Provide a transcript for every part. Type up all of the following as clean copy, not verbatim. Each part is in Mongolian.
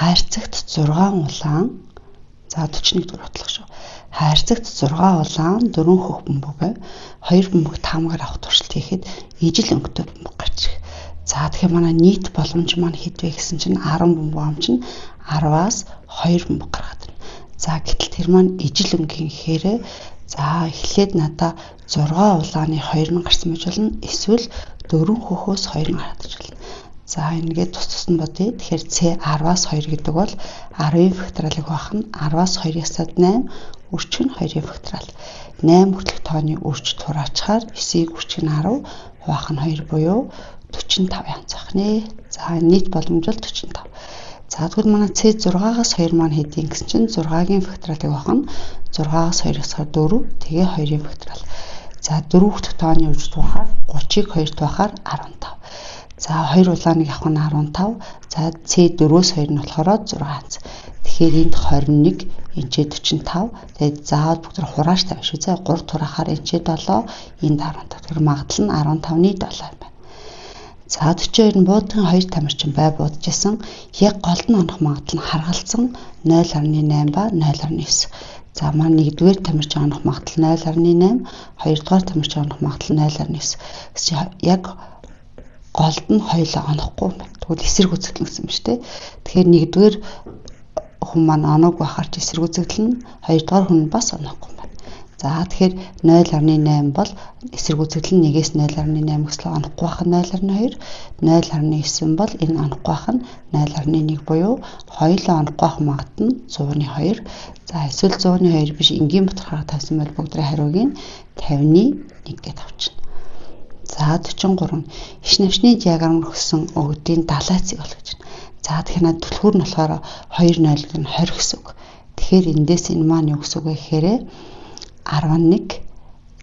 Хайрцагт 6 улаан, за 41 дугаар ботлого шүү. Хайрцагт 6 улаан 4 хөх бөмбөг байв. 2 бөмбөг таамгаар авах туршилт хийхэд ижил өнгөтэй бөмбөг гарч ирэх. За тэгэхээр манай нийт боломж маань хэд вэ гэсэн чинь 10 бөмбөг ам чинь 10-аас 2 бөмбөг гаргаад байна. За гэтэл тэр маань ижил өнгийн гэхээр за эхлээд надаа 6 улааны 2 нь гарсан байж болно. Эсвэл 4 хөхөөс 2 нь гараад иж болно. За энэгээ тус тус нь бодъё. Тэгэхээр C 10-аас 2 гэдэг бол 10-ын факториалыг хуваах нь 10-аас 2-ыг хасаад 8, үрчг нь 2-ын факториал. 8 хүртэлх тооны үрч тураачаар 9-ийг үрчг нь 10, хуваах нь 2 буюу 45 янз байх нэ. За нийт боломж бол 45. За тэгвэл манай C 6-аас 2 маань хэдийн гэсэн чинь 6-гийн факториалыг хуваах нь 6-аас 2 хасахаар 4, тэгээ 2-ын факториал. За 4 хүртэлх тооны үрч туухаар 30-ыг 2 туухаар 15. За 2 улааныг авах нь 15. За C 4-өөс 2 нь болохоор 6 янз. Тэгэхээр энд 21, энэ ч 45. Тэгээд заавал бүгд хурааш тавих шүү. За 3 тураахаар энэ ч 7, энд 15. Тэгэхээр магадлал нь 15-ны 7 юм байна. За 42 нь буудгийн 2 тамирчин бай буудажсэн. Яг голд нь онох магадлал нь харгалзан 0.8 ба 0.9. За маань нэгдүгээр тамирчин онох магадлал 0.8, хоёрдугаар тамирчин онох магадлал 0.9. Яг голд нь хоёулаа онохгүй юм байна. Тэгвэл эсрэг үзэгдэл гэсэн юм шүү дээ. Тэгэхээр нэгдүгээр хүн маань оноог байхаар ч эсрэг үзэгдэл нь, хоёрдугаар хүн бас онохгүй юм байна. За тэгэхээр 0.8 бол эсрэг үзэгдэл нь 1-ээс 0.8 гэсэл онохгүй байх нь 0.2, 0.9 бол энэ онохгүй байх нь 0.1 буюу хоёулаа онохгүй байх магадлал нь 100-2. За эсвэл 100-2 биш энгийн бутархаар тавьсан бол бүгдээ хариуг нь 50-ны 1 гэж авчна. За 43 иш навчны диаграмм өгсөн өгдийн далайцыг олох гэж байна. За тэгэхээр над түлхүүр нь болохоор 2 0 нь 20 гэсэн үг. Тэгэхээр эндээс энэ маань юу гэсэн үг вэ гэхээр 11.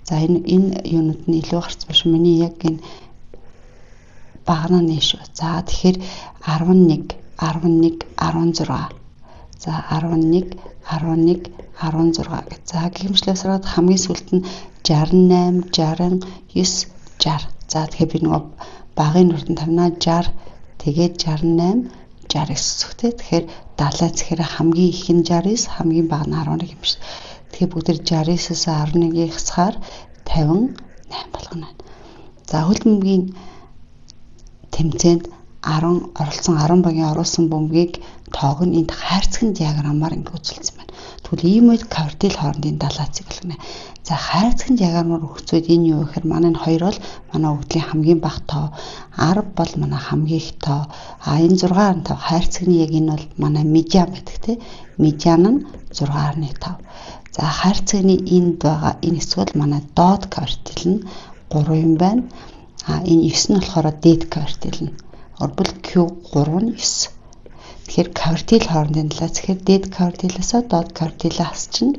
За энэ юунууд нь илүү гарсан биш миний яг энэ багана нэ шүү. За тэгэхээр 11 11 16. За 11 11 16 гэж. За гэмшлээс хараад хамгийн сүүлд нь 68 69 60. За тэгэхээр би нөгөө багын нурдан тавина 60 тэгээд 68 69 гэсэхтэй. Тэгэхээр далай зэхээр хамгийн их нь 69 хамгийн бага нь 11 юм шиг. Тэгэхээр бүгд 69-ээс 11-ийг хасахаар 58 болгоно. За хөл бөмбөгийн тэмцээнд 10 оролцсон 10 багийн оруулсан бөмбөгийг тоог нь энд хайрцагын диаграммаар ингэ үзүүлсэн байна. Тэгвэл ийм үед квартил хоорондын далайцыг болгоно. За хайрцагын диаграммаар өгцөөд энэ юу гэхээр манай энэ 2 бол манай өгдлийн хамгийн бага тоо, 10 бол манай хамгийн их тоо. А энэ 6.5 хайрцагны яг энэ бол манай медиан байдаг тий. Медиан нь 6.5. За хайрцагны энд байгаа энэ хэсэг бол манай доод квартил нь 3 юм байна. А энэ 9 нь болохоор дээд квартил нь. Өөрөлд Q3 нь 9. Тэгэхээр квартил хоорондын талаас тэгэхээр дээд квартилаас доод квартилаа хасчихна.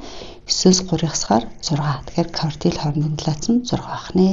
9-өөс 3-ыг хасахаар 6. Тэгэхээр квартил хоорондын талаас нь 6 байх нэ.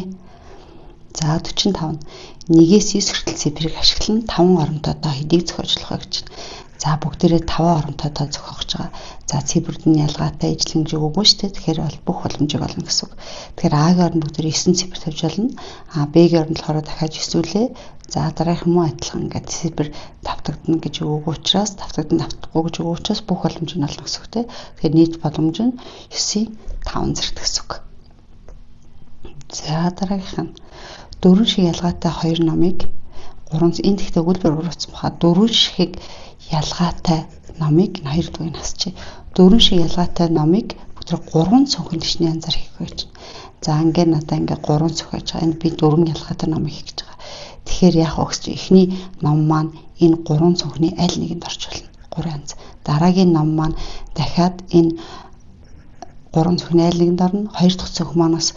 За 45 нь 1-ээс 9 хүртэл цифрийг ашиглан 5 оронтой доо хэдийг зохиож болох вэ гэж байна. За бүгдээрээ 5 оронтой доо зохиох гэж байгаа. За цифрүүд нь ялгаатай ижил хэмжээг үгүй шүү дээ. Тэгэхээр бол бүх боломжийг олно гэсэн үг. Тэгэхээр А-гийн оронд бүгдээрээ 9 цифр тавьж болно. А Б-гийн оронд болохоор дахиад 9-үлээ. За дараагийнх мөн адилхан ингээд цифр давтагдана гэж үгүй учраас давтагдана давтахгүй гэж үгүй учраас бүх боломж нь олно гэсэн үг тийм. Тэгэхээр нийт боломж нь 9-ийн 5 зэрэг гэсэн үг. За дараагийнх нь 4 шиг ялгаатай 2 номыг 3 энэ тэгтээ өгүүлбэр уруулсан баха 4 шихэг ялгаатай номыг энэ хоёр дугийг хасчих. 4 шиг ялгаатай номыг бүгд 3 цонхон төшний янзаар хийх гэж. За ингээд надаа ингээд 3 цохиож байгаа. Энд би 4 ялгаатай номыг хийх гэж байгаа. Тэгэхээр яах вэ гэж эхний ном маань энэ 3 цонхны аль нэгэнд орж болно. 3 янз. Дараагийн ном маань дахиад энэ 3 цонхны аль нэгэнд орно. Хоёр дахь цонх маань бас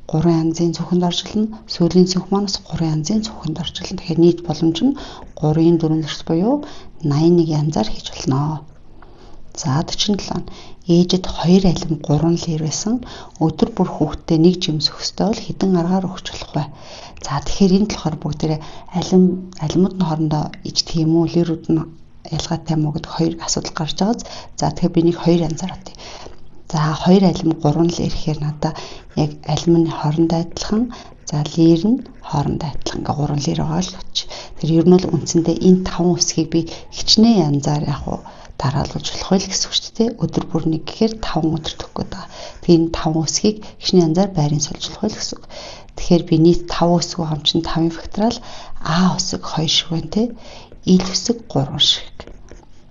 3 янзын цонхонд орж болно. Сүүлийн цонх маань бас 3 янзын цонхонд орж болно. Тэгэхээр нийт боломж нь 3-ын 4 зэрэг буюу 81 янзаар хийж болно. За 47. Ээжэд 2 алим 3 лир байсан. Өдөр бүр хүүхдтэй нэг жимс өгсөй бол хэдэн аргаар өгч болох вэ? За тэгэхээр энд болохоор бүгдээрээ алим алимууд нь хоорондоо иждэг юм уу, лирүүд нь ялгаатай юм уу гэдэг хоёр асуудал гарч байгааз. За тэгэхээр би нэг хоёр янзаар бодъё. За 2 алим 3 лир гэхээр надаа яг алим нь хоорондоо адилхан. За лир нь хоорондоо адилхан ингээ 3 лир байгаа л гэж. Тэр ер нь бол үндсэндээ энэ 5 үсгийг би хичнээн янзаар яг уу дараалуулж болох байл гэсэн үг шүү дээ. Өдөр бүр нэг гэхээр 5 өдөр төгөх гээд байгаа. Тэгээ энэ 5 үсгийг хичнээн янзаар байрын сольж болох байл гэсэн үг. Тэгэхээр би нийт 5 үсэг байгаа юм чинь 5-ын факториал А үсэг 2 шиг байна те. Ил үсэг 3 шиг.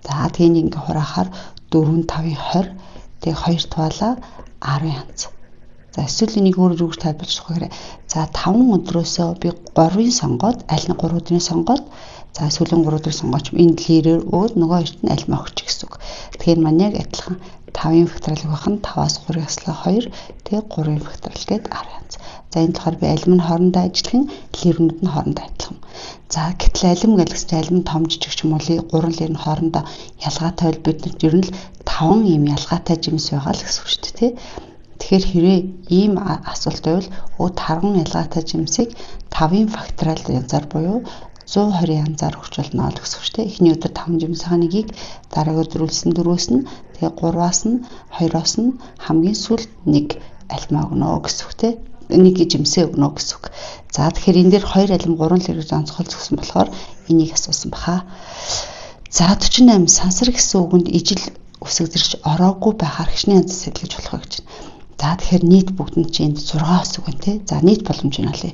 За тэгээ энийг ингээ хураахаар 4 5-ын 20 тэгээ 2 туалаа 10 янз. За эсвэл энийг өөрөөр юу гэж тайлбарлах вэ гэхээр за 5 өдрөөсөө би 3-ыг сонгоод аль нь 3 өдрийг сонгоод за сүүлийн 3 өдрийг сонгооч энэ лирээр өөд нөгөө хоёрт нь аль маа өгч гэсэн үг. Тэгэхээр маань яг адилхан 5-ын факториал байх нь 5-аас 3-ыг хаслаа 2 тэгээ 3-ын факториал гээд 10 янз. За энэ болохоор би алим нь хоорондоо ажиллах, лирнүүд нь хоорондоо адилхан. За гэтэл алим гэлгс чинь алим том жижиг ч юм уу 3 лир нь хоорондоо ялгаатай бол бид нарт ер нь л 5 ийм ялгаатай жимс байгаа л гэсэн үг шүү дээ тий. Тэгэхээр хэрвээ ийм асуулт байвал тарган ялгаатай жимсийг 5-ын факториал янзаар буюу 120 янзаар өгч болно л гэсэн үг шүү дээ. Эхний өдөр 5 жимсийн нэгийг дараагийн өдөр үлсэн 4-өөс нь тэгээ 3-аас нь 2-оос нь хамгийн сүүлд 1 альмаа өгнө гэсэн үг те. Нэг жимсээ өгнө гэсэн үг. За тэгэхээр энэ дээр 2 алим 3 лир гэж онцгойлж өгсөн болохоор энийг асуусан баха. За 48 сансар гэсэн үгэнд ижил үсэг зэрэгч ороогүй байхаар хичнээн янз сэтлэж болох вэ гэж байна. За тэгэхээр нийт бүгд нь чинь энд 6 үсэг байна те. За нийт боломжийг олъё.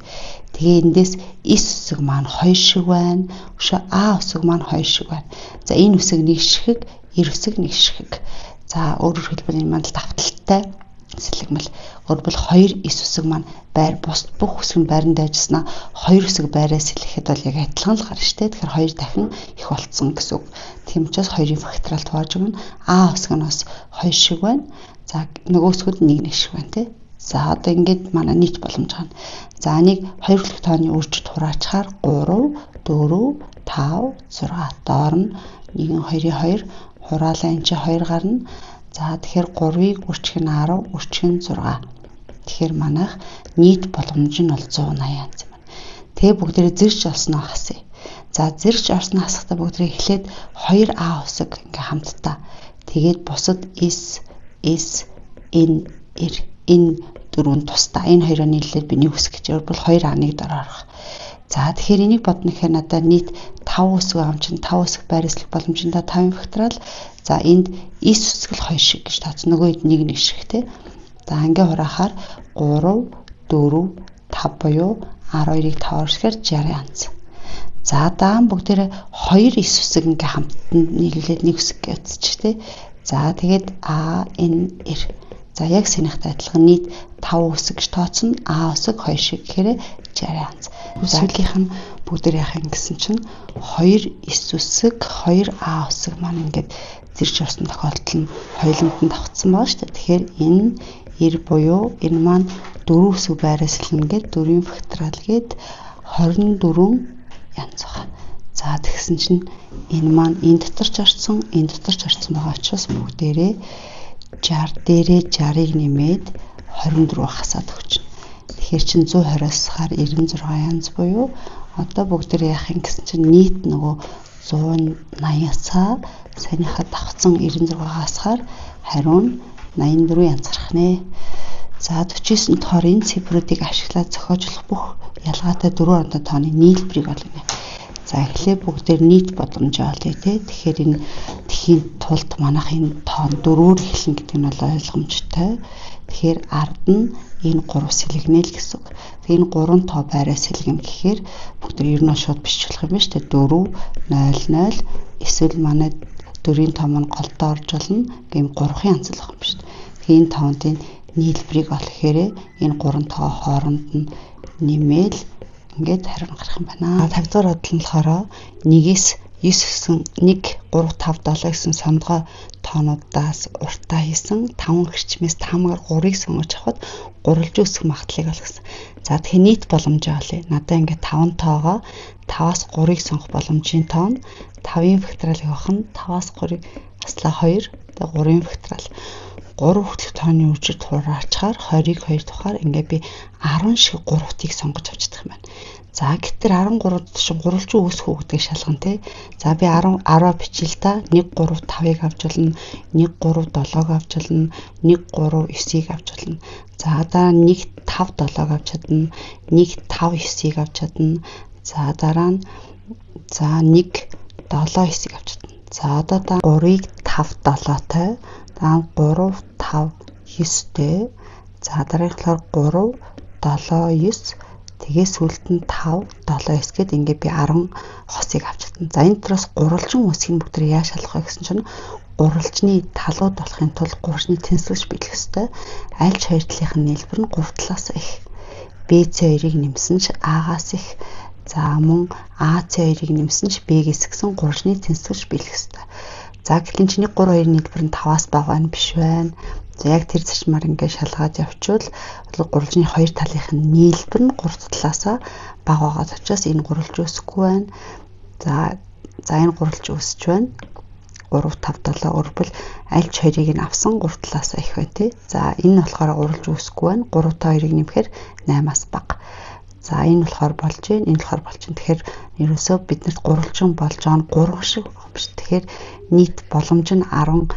Тэгээ эндээс S үсэг маань 2 шиг байна. Өшөө А үсэг маань 2 шиг байна. За энэ үсэг 1 шихэг, 9 үсэг 1 шихэг. За өөрөөр хэлбэл энэ маань л давталтай сэлгэмэл. Өөрөөр хэлбэл 2 S үсэг маань байр бус бүх үсэг нь байранд ажилласнаа 2 үсэг байраа сэлэхэд бол яг адилхан л гарна шүү дээ. Тэгэхээр 2 дахин их болцсон гэсэн үг. Тийм учраас 2-ын факториал хувааж өгнө. А үсэг нь бас 2 шиг байна. За нөгөө үсгүүд 1 1 шиг байна тий. За одоо ингээд манай нийт боломж байна. За энийг 2 хүлэх тооны үржид хураачаар 3 4 5 6 доор нь 1 2-ын 2 хураалаа энэ чи 2 гарна. За тэгэхээр 3-ыг үрчих нь 10, үрчих нь 6. Тэгэхээр манайх нийт боломж нь бол 180 янз юм байна. Тэгээ бүгдээрээ зэрч олсноо хасъя. За зэрч олсноо хасахдаа бүгдээрээ эхлээд 2А үсэг ингээ хамтдаа. Тэгээд бусад S, S, N, R энэ дөрвөн тусдаа. Энэ хоёроо нийлээд би нэг үсэг гэж. Өөрөөр 2А-ыг дор орох. За тэгэхээр энийг бодно гэхээр надад нийт 5 үсэг байгаа юм чинь 5 үсэг байрлах боломжтой 5-ын факториал. За энд 9 үсэг л 2 шиг гэж тооцно. Нөгөө хэд 1 1 шиг тий. За ингээ хураахаар 3 4 5 буюу 12-ыг 5-аар үрсэхээр 60 янз. За даан бүгдээрээ 2 9 үсэг ингээ хамт нийлүүлээд нэг үсэг гэж үзчих тий. За тэгээд А N R. За яг сэнийхтэй адилхан нийт 5 үсэг гэж тооцно. А үсэг 2 шиг гэхээр 60 янз. Сүүлийнх нь бүгдээр яах юм гэсэн чинь 2 9 үсэг 2 А үсэг маань ингээд зэрч орсон тохиолдол нь хоёуланд нь давхцсан байгаа шүү дээ. Тэгэхээр энэ 90 буюу энэ маань 4 үсэг байраас элнэ гээд 4-ийн факториал гээд 24 янз байгаа. За тэгсэн чинь энэ маань энэ дотор ч орсон, энэ дотор ч орсон байгаа учраас бүгдээрээ 60 дээрээ 60-ыг нэмээд 24 хасаад өгчнө. Тэгэхээр чин 120-оос хаар 96 янз буюу одоо бүгдээр яах юм гэсэн чинь нийт нөгөө 180-аас саяныхаа давхцсан 96-аас хаар хариу нь 84 янз гарах нэ. За 49 тоор энэ цифрүүдийг ашиглаад зохиож болох бүх ялгаатай дөрвөн оронтой тооны нийлбэрийг олно. За эхлээ бүгдээр нийт боломжоо олъё те. Тэгэхээр энэ тэхийн тулд манайх энэ тоон дөрвөөр эхэлнэ гэдэг нь бол ойлгомжтой. Тэгэхээр ард нь энэ 3 сэлгэнэ л гэсэн үг. Тэгээ энэ 3 тоо байраа сэлгэм гэхээр бүгд ер нь шууд бичиж болох юм байна шүү дээ. 4 0 0 эсвэл манай дөрвийн тоо маань голдоо орж болно. Гэм 3-ын янз л байх юм шүү дээ. Тэгээ энэ тоонтын нийлбэрийг олох гэхээр энэ 3 тоо хооронд нь нэмээл ингээд хариу гарах юм байна. 5 дугаар бодол нь болохоор 1-ээс 9 гэсэн 1 3 5 7 гэсэн сондгой тоонуудаас уртаа хийсэн 5 хэрчмээс 5-аар 3-ыг сонгож авахад гурвалжин өсөх магадлалыг олгосон. За тэгэхээр нийт боломжоо олъё. Надаа ингээд 5 тоогоо 5-аас 3-ыг сонгох боломжийн тоон 5-ын факториал явах нь 5-аас 3-ыг хаслаа 2 тэгээ 3-ын факториал 3 хүртэлх тооны үржид хураачаар 20-ыг 2 тухаар ингээ би 10 шиг 3-ыг сонгож авч чадах юм байна. За гэтэр 13 чинь гурвалжин үүсэх үү гэдгийг шалгана тий. За би 10 10-аа бичил та 1 3 5-ыг авч болно, 1 3 7-ыг авч болно, 1 3 9-ыг авч болно. За дараа нь 1 5 7-ыг авч чадна, 1 5 9-ыг авч чадна. За дараа нь за 1 7 9-ыг авч чадна. За одоо та 3-ыг 5 7-тай, дараа нь 3 5 9-тэй. За дараагийнх болохоор 3 7 9. Тэгээ сүүлд нь 5 7 9 гээд ингээ би 10 хосыг авч чадна. За энэ дотроос гурвалжин үсгийг бүгд яаж шалгах вэ гэсэн чинь гурвалжны талууд болохын тулд гурвалжны тэнцвэрч биелэх ёстой. Аль ч хоёр талынх нь нийлбэр нь 3 талаас их. BC хоёрыг нэмсэн ч А-гаас их. За мөн AC хоёрыг нэмсэн ч B-гээс гэсэн гурвалжны тэнцвэрч биелэх ёстой. За гэтэл чинь 1 3 2 нийлбэр нь 5-аас бага байна биш байна. За яг тэр зарчмаар ингээд шалгаад явчвал гурвалжны хоёр талынх нь нийлбэр нь 3 талаасаа бага байгаа учраас энэ гурвалж үүсэхгүй байна. За энэ гурвалж үүсэж байна. 3 5 7 өрбөл аль ч хоёрыг нь авсан 3 талаасаа их байна тий. За энэ болохоор гурвалж үүсэхгүй байна. 3 та 2-ыг нэмэхээр 8-аас бага. За энэ болохоор болж байна, энэ болохоор болж байна. Тэгэхээр ерөөсөө биднэрт гурвалжин болж байгаа нь 3 шиг биш. Тэгэхээр нийт боломж нь 10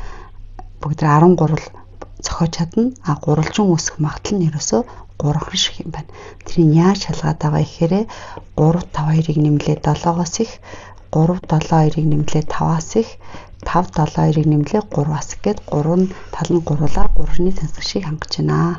бүгд 13 зохиож чадна. А гурвалжин үүсэх магадлал нь ерөөсөө 3 шиг юм байна. Тэрийг яаж шалгаад байгаа гэхээр 3 5 2-ыг нэмлээ 7-оос их, 3 7 2-ыг нэмлээ 5-аас их, 5 7 2-ыг нэмлээ 3-аас их гээд 3 тал нь гуруулаар гурвны тэнцвэр шиг хангаж байна.